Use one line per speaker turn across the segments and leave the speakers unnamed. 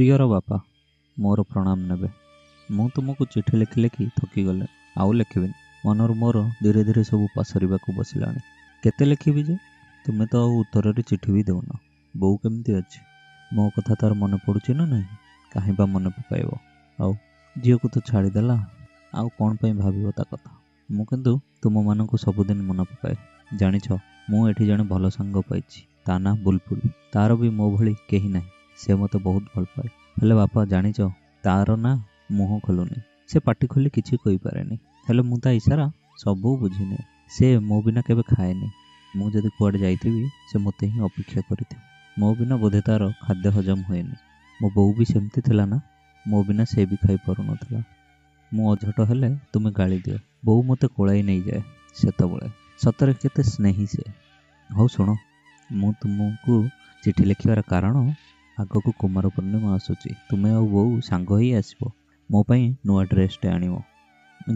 ପ୍ରିୟର ବାପା, ମୋର ପ୍ରଣାମ ନେବେ। ମୁଁ ତୁମକୁ ଚିଠି ଲେଖି ଲେଖି ଥକିଗଲେ, ଆଉ ଲେଖିବିନି। ମନରୁ ମୋର ଧୀରେ ଧୀରେ ସବୁ ପାସରିବାକୁ ବସିଲାଣି। କେତେ ଲେଖିବି ଯେ? ତୁମେ ତ ଆଉ ଉତ୍ତରରେ ଚିଠି ବି ଦେଉନ। ବୋଉ କେମିତି ଅଛି? ମୋ କଥା ତାର ମନେ ପଡ଼ୁଛି ନା ନାହିଁ? କାହିଁ ବା ମନେ ପକାଇବ? ଆଉ ଝିଅକୁ ତ ଛାଡ଼ିଦେଲା, ଆଉ କ'ଣ ପାଇଁ ଭାବିବ ତା କଥା? ମୁଁ କିନ୍ତୁ ତୁମମାନଙ୍କୁ ସବୁଦିନ ମନେ ପକାଏ। ଜାଣିଛ, ମୁଁ ଏଠି ଜଣେ ଭଲ ସାଙ୍ଗ ପାଇଛି, ତା ନାଁ ବୁଲବୁଲ। ତାର ବି ମୋ ଭଳି କେହି ନାହିଁ। ସେ ମୋତେ ବହୁତ ଭଲ ପାଏ। ହେଲେ ବାପା, ଜାଣିଛ, ତାର ନା ମୁହଁ ଖୋଲୁନି। ସେ ପାଟି ଖୋଲି କିଛି କହିପାରେନି, ହେଲେ ମୁଁ ତା ଇସାରା ସବୁ ବୁଝିନିଏ। ସେ ମୋ ବିନା କେବେ ଖାଏନି। ମୁଁ ଯଦି କୁଆଡ଼େ ଯାଇଥିବି, ସେ ମୋତେ ହିଁ ଅପେକ୍ଷା କରିଥିବ। ମୋ ବିନା ବୋଧେ ତାର ଖାଦ୍ୟ ହଜମ ହୁଏନି। ମୋ ବୋଉ ବି ସେମିତି ଥିଲା ନା? ମୋ ବିନା ସେ ବି ଖାଇପାରୁନଥିଲା। ମୁଁ ଅଝଟ ହେଲେ ତୁମେ ଗାଳି ଦିଅ, ବୋଉ ମୋତେ କୋଳାଇ ନେଇଯାଏ ସେତେବେଳେ। ସତରେ କେତେ ସ୍ନେହୀ ସେ। ହଉ ଶୁଣ, ମୁଁ ତୁମକୁ ଚିଠି ଲେଖିବାର କାରଣ, ଆଗକୁ କୁମାର ପୂର୍ଣ୍ଣିମା ଆସୁଛି। ତୁମେ ଆଉ ବୋଉ ସାଙ୍ଗ ହେଇ ଆସିବ, ମୋ ପାଇଁ ନୂଆ ଡ୍ରେସ୍ଟେ ଆଣିବ।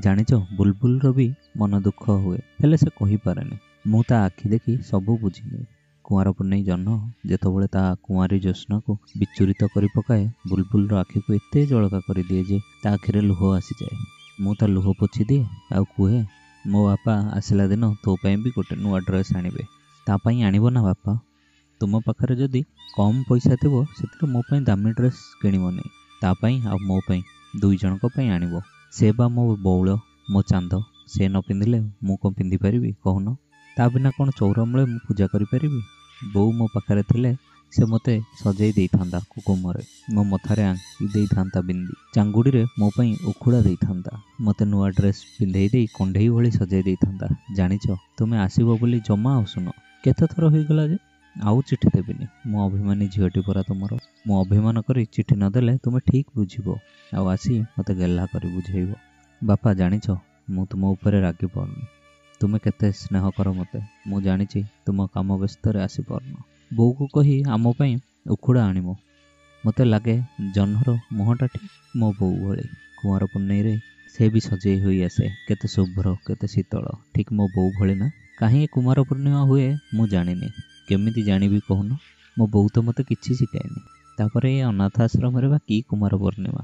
ଜାଣିଛ, ବୁଲବୁଲର ବି ମନ ଦୁଃଖ ହୁଏ, ହେଲେ ସେ କହିପାରେନି। ମୁଁ ତା ଆଖି ଦେଖି ସବୁ ବୁଝିନିଏ। କୁଆଁର ପୂର୍ଣ୍ଣେଇ ଜହ୍ନ ଯେତେବେଳେ ତା କୁଆଁରୀ ଜ୍ୟୋତ୍ସ୍ନାକୁ ବିଚୁରିତ କରି ପକାଏ, ବୁଲବୁଲର ଆଖିକୁ ଏତେ ଜଳକା କରିଦିଏ ଯେ ତା ଆଖିରେ ଲୁହ ଆସିଯାଏ। ମୁଁ ତା ଲୁହ ପୋଛିଦିଏ ଆଉ କୁହେ, ମୋ ବାପା ଆସିଲା ଦିନ ତୋ ପାଇଁ ବି ଗୋଟେ ନୂଆ ଡ୍ରେସ୍ ଆଣିବେ। ତା ପାଇଁ ଆଣିବ ନା ବାପା? ତୁମ ପାଖରେ ଯଦି କମ୍ ପଇସା ଥିବ, ସେଥିରେ ମୋ ପାଇଁ ଦାମୀ ଡ୍ରେସ୍ କିଣିବନି। ତା ପାଇଁ ଆଉ ମୋ ପାଇଁ, ଦୁଇ ଜଣଙ୍କ ପାଇଁ ଆଣିବ। ସେ ବା ମୋ ବଉଳ, ମୋ ଚାନ୍ଦ। ସେ ନ ପିନ୍ଧିଲେ ମୁଁ କ'ଣ ପିନ୍ଧିପାରିବି କହୁନ? ତା ବିନା କ'ଣ ଚଉରାମୂଳେ ମୁଁ ପୂଜା କରିପାରିବି? ବୋଉ ମୋ ପାଖରେ ଥିଲେ ସେ ମୋତେ ସଜେଇ ଦେଇଥାନ୍ତା କୁକୁମରେ, ମୋ ମଥାରେ ଆଙ୍କି ଦେଇଥାନ୍ତା ବିନ୍ଦି, ଚାଙ୍ଗୁଡ଼ିରେ ମୋ ପାଇଁ ଉଖୁଡ଼ା ଦେଇଥାନ୍ତା, ମୋତେ ନୂଆ ଡ୍ରେସ୍ ପିନ୍ଧେଇ ଦେଇ କଣ୍ଢେଇ ଭଳି ସଜେଇ ଦେଇଥାନ୍ତା। ଜାଣିଛ, ତୁମେ ଆସିବ ବୋଲି ଜମା ଆସୁନ। କେତେ ଥର ହୋଇଗଲା ଯେ ଆଉ ଚିଠି ଦେବିନି। ମୁଁ ଅଭିମାନୀ ଝିଅଟି ପରା ତୁମର। ମୁଁ ଅଭିମାନ କରି ଚିଠି ନଦେଲେ ତୁମେ ଠିକ୍ ବୁଝିବ ଆଉ ଆସି ମୋତେ ଗେହ୍ଲା କରି ବୁଝେଇବ। ବାପା, ଜାଣିଛ, ମୁଁ ତୁମ ଉପରେ ରାଗି ପାରୁନି। ତୁମେ କେତେ ସ୍ନେହ କର ମୋତେ। ମୁଁ ଜାଣିଛି ତୁମ କାମ ବ୍ୟସ୍ତରେ ଆସିପାରୁନ। ବୋଉକୁ କହି ଆମ ପାଇଁ ଉଖୁଡ଼ା ଆଣିବ। ମୋତେ ଲାଗେ ଜହ୍ନର ମୁହଁଟା ଠିକ୍ ମୋ ବୋଉ ଭଳି। କୁଆଁର ପୁନେଇରେ ସେ ବି ସଜେଇ ହୋଇ ଆସେ, କେତେ ଶୁଭ୍ର, କେତେ ଶୀତଳ, ଠିକ୍ ମୋ ବୋଉ ଭଳି ନା? କାହିଁ କୁମାର ପୂର୍ଣ୍ଣିମା ହୁଏ ମୁଁ ଜାଣିନି। କେମିତି ଜାଣିବି କହୁନ? ମୋ ବୋଉ ତ ମୋତେ କିଛି ଶିଖାଇନି। ତାପରେ ଏ ଅନାଥ ଆଶ୍ରମରେ ବା କି କୁମାର ପୂର୍ଣ୍ଣିମା?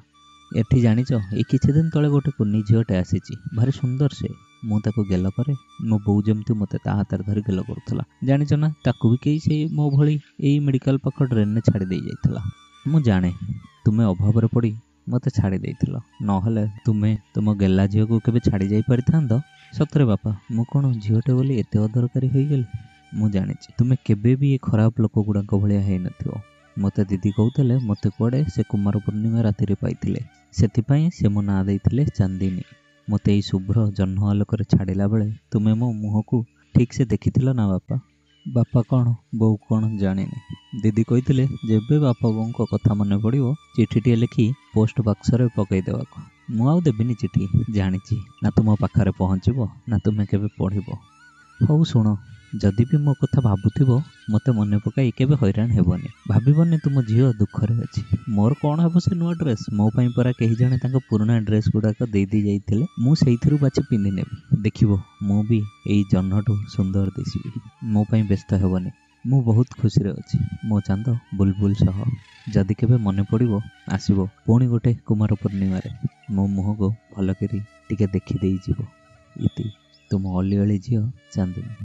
ଏଠି ଜାଣିଛ, ଏଇ କିଛି ଦିନ ତଳେ ଗୋଟେ କୁନି ଝିଅଟେ ଆସିଛି, ଭାରି ସୁନ୍ଦର ସେ। ମୁଁ ତାକୁ ଗେଲ କରେ, ମୋ ବୋଉ ଯେମିତି ମୋତେ ତା ହାତରେ ଧରି ଗେଲ କରୁଥିଲା। ଜାଣିଛ ନା, ତାକୁ ବି କେହି ସେଇ ମୋ ଭଳି ଏଇ ମେଡ଼ିକାଲ ପାଖ ଡ୍ରେନରେ ଛାଡ଼ି ଦେଇ ଯାଇଥିଲା। ମୁଁ ଜାଣେ ତୁମେ ଅଭାବରେ ପଡ଼ି ମୋତେ ଛାଡ଼ି ଦେଇଥିଲ, ନହେଲେ ତୁମେ ତୁମ ଗେଲା ଝିଅକୁ କେବେ ଛାଡ଼ି ଯାଇପାରିଥାନ୍ତ? ସତରେ ବାପା, ମୁଁ କ'ଣ ଝିଅଟେ ବୋଲି ଏତେ ଅଦରକାରୀ ହୋଇଗଲି? ମୁଁ ଜାଣିଛି ତୁମେ କେବେ ବି ଏ ଖରାପ ଲୋକ ଗୁଡ଼ାଙ୍କ ଭଳିଆ ହେଇନଥିବ। ମୋତେ ଦିଦି କହୁଥିଲେ, ମୋତେ କୁଆଡ଼େ ସେ କୁମାର ପୂର୍ଣ୍ଣିମା ରାତିରେ ପାଇଥିଲେ, ସେଥିପାଇଁ ସେ ମୋ ନାଁ ଦେଇଥିଲେ ଚାନ୍ଦିନୀ। ମୋତେ ଏଇ ଶୁଭ୍ର ଜହ୍ନ ଆଲୋକରେ ଛାଡ଼ିଲା ବେଳେ ତୁମେ ମୋ ମୁହଁକୁ ଠିକ୍ ସେ ଦେଖିଥିଲ ନା ବାପା? ବାପା କ'ଣ ବୋଉ କ'ଣ ଜାଣିନି। ଦିଦି କହିଥିଲେ ଯେବେ ବାପା ବୋଉଙ୍କ କଥା ମନେ ପଡ଼ିବ, ଚିଠିଟିଏ ଲେଖି ପୋଷ୍ଟ ବାକ୍ସରେ ପକାଇ ଦେବାକୁ। ମୁଁ ଆଉ ଦେବିନି ଚିଠି। ଜାଣିଛି ନା ତୁମ ପାଖରେ ପହଞ୍ଚିବ ନା ତୁମେ କେବେ ପଢ଼ିବ। ହଉ ଶୁଣ, ଯଦି ବି ମୋ କଥା ଭାବୁଥିବ, ମୋତେ ମନେ ପକାଇ କେବେ ହଇରାଣ ହେବନି। ଭାବିବନି ତୁମ ଝିଅ ଦୁଃଖରେ ଅଛି। ମୋର କ'ଣ ହେବ ସେ ନୂଆ ଡ୍ରେସ୍? ମୋ ପାଇଁ ପରା କେହି ଜଣେ ତାଙ୍କ ପୁରୁଣା ଡ୍ରେସ୍ ଗୁଡ଼ାକ ଦେଇ ଦେଇ ଯାଇଥିଲେ। ମୁଁ ସେଇଥିରୁ ବାଛି ପିନ୍ଧି ନେବି। ଦେଖିବ, ମୁଁ ବି ଏଇ ଜହ୍ନଠୁ ସୁନ୍ଦର ଦିଶିବି। ମୋ ପାଇଁ ବ୍ୟସ୍ତ ହେବନି। ମୁଁ ବହୁତ ଖୁସିରେ ଅଛି ମୋ ଚାନ୍ଦ ବୁଲବୁଲ ସହ। ଯଦି କେବେ ମନେ ପଡ଼ିବ, ଆସିବ ପୁଣି ଗୋଟେ କୁମାର ପୂର୍ଣ୍ଣିମାରେ ମୋ ମୁହଁକୁ ଭଲକରି ଟିକେ ଦେଖିଦେଇ ଯିବ। ଇତି, ତୁମ ଅଲିଅଳି ଝିଅ ଚାନ୍ଦିନୀ।